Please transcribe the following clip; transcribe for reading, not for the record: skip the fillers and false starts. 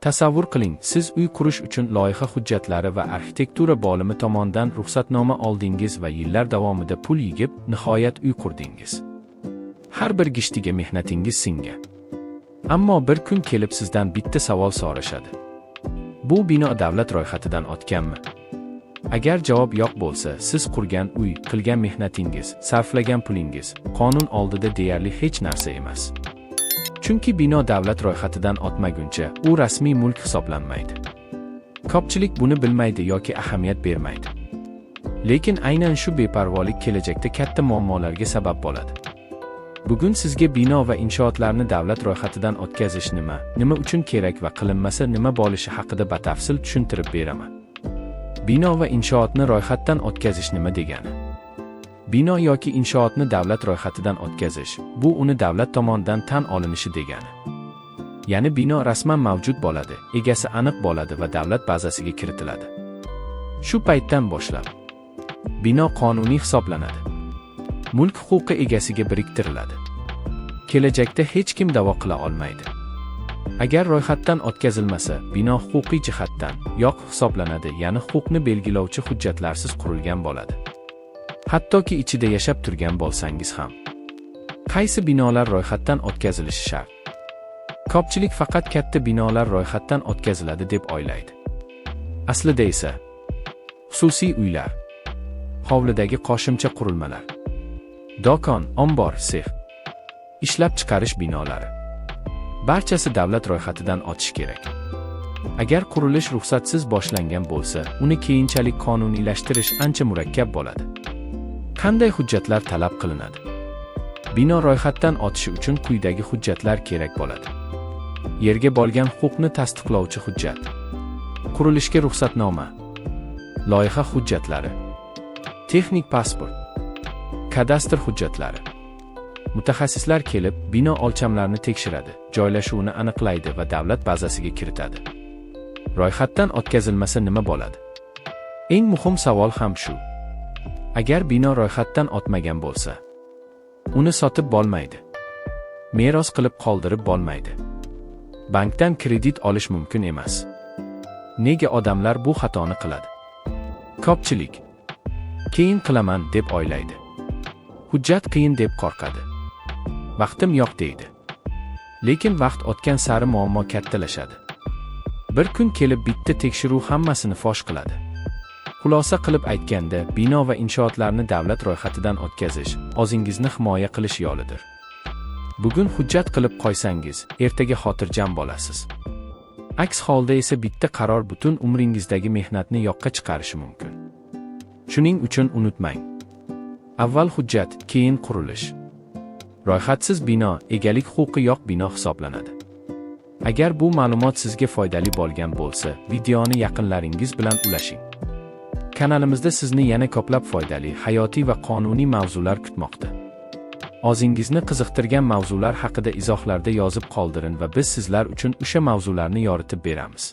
Tasavvur qiling, siz uy qurish uchun loyiha hujjatlari va arxitektura bo'limi tomonidan ruxsatnoma oldingiz va yillar davomida pul yig'ib, nihoyat uy qurdingiz. Har bir gishtiga mehnatingiz singan. Ammo bir kun kelib sizdan bitta savol so'rashadi. Bu bino davlat ro'yxatidan o'tganmi? Agar javob yo'q bo'lsa, siz qurgan uy, qilgan mehnatingiz, sarflagan pulingiz qonun oldida deyarli hech narsa emas. Chunki bino davlat ro'yxatidan o'tmaguncha u rasmiy mulk hisoblanmaydi. Ko'pchilik buni bilmaydi yoki ahamiyat bermaydi. Lekin aynan shu beparvolik kelajakda katta muammolarga sabab bo'ladi. Bugun sizga bino va inshootlarni davlat ro'yxatidan o'tkazish nima, nima uchun kerak va qilinmasa nima bo'lishi haqida batafsil tushuntirib beraman. Bino va inshootni ro'yxatdan o'tkazish nima degani? Bino yoki inshootni davlat ro'yxatidan o'tkazish, bu uni davlat tomonidan tan olinishi degani. Ya'ni bino rasman mavjud bo'ladi, egasi aniq bo'ladi va davlat bazasiga kiritiladi. Shu paytdan boshlab bino qonuniy hisoblanadi. Mulk huquqi egasiga biriktiriladi. Kelajakda hech kim da'vo qila olmaydi. Agar ro'yxatdan o'tkazilmasa, bino huquqiy jihatdan yo'q hisoblanadi, ya'ni huquqni belgilovchi hujjatlarsiz qurilgan bo'ladi. Hattoki ichida yashab turgan bo'lsangiz ham. Qaysi binolar ro'yxatdan o'tkazilishi shart? Ko'pchilik faqat katta binolar ro'yxatdan o'tkaziladi deb o'ylaydi. Aslida esa xususiy uylar, hovlidagi qo'shimcha qurilmalar, do'kon, ombor, sex, ishlab chiqarish binolari, barchasi davlat ro'yxatidan o'tishi kerak. Agar qurilish ruxsatsiz boshlangan bo'lsa, uni keyinchalik qonuniylashtirish ancha murakkab bo'ladi. Qanday hujjatlar talab qilinadi? Bino ro'yxatdan o'tishi uchun quyidagi hujjatlar kerak bo'ladi. Yerga bo'lgan huquqni tasdiqlovchi hujjat, qurilishga ruxsatnoma, loyiha hujjatlari, texnik pasport, kadastr hujjatlari. Mutaxassislar kelib, bino o'lchamlarini tekshiradi, joylashuvini aniqlaydi va davlat bazasiga kiritadi. Ro'yxatdan o'tkazilmasa nima bo'ladi? Eng muhim savol ham shu. Agar bino ro'yxatdan o'tmagan bo'lsa, uni sotib bo'lmaydi. Meros qilib qoldirib bo'lmaydi. Bankdan kredit olish mumkin emas. Nega odamlar bu xatoni qiladi? Ko'pchilik keyin qilaman deb o'ylaydi. Hujjat qiyin deb qo'rqadi. Vaqtim yo'q deydi. Lekin vaqt o'tgan sari muammo kattalashadi. Bir kun kelib bitta tekshiruv hammasini fosh qiladi. Xulosa qilib aytganda, bino va inshootlarni davlat ro'yxatidan o'tkazish o'zingizni himoya qilish yo'lidir. Bugun hujjat qilib qo'ysangiz, ertaga xotirjam bo'lasiz. Aks holda esa bitta qaror butun umringizdagi mehnatni yo'qqa chiqarishi mumkin. Shuning uchun unutmang. Avval hujjat, keyin qurilish. Ro'yxatsiz bino egalik huquqi yo'q bino hisoblanadi. Agar bu ma'lumot sizga foydali bo'lgan bo'lsa, videoni yaqinlaringiz bilan ulashing. Kanalimizda sizni yana ko'plab foydali, hayotiy va qonuniy mavzular kutmoqda. O'zingizni qiziqtirgan mavzular haqida izohlarda yozib qoldiring va biz sizlar uchun o'sha mavzularni yoritib beramiz.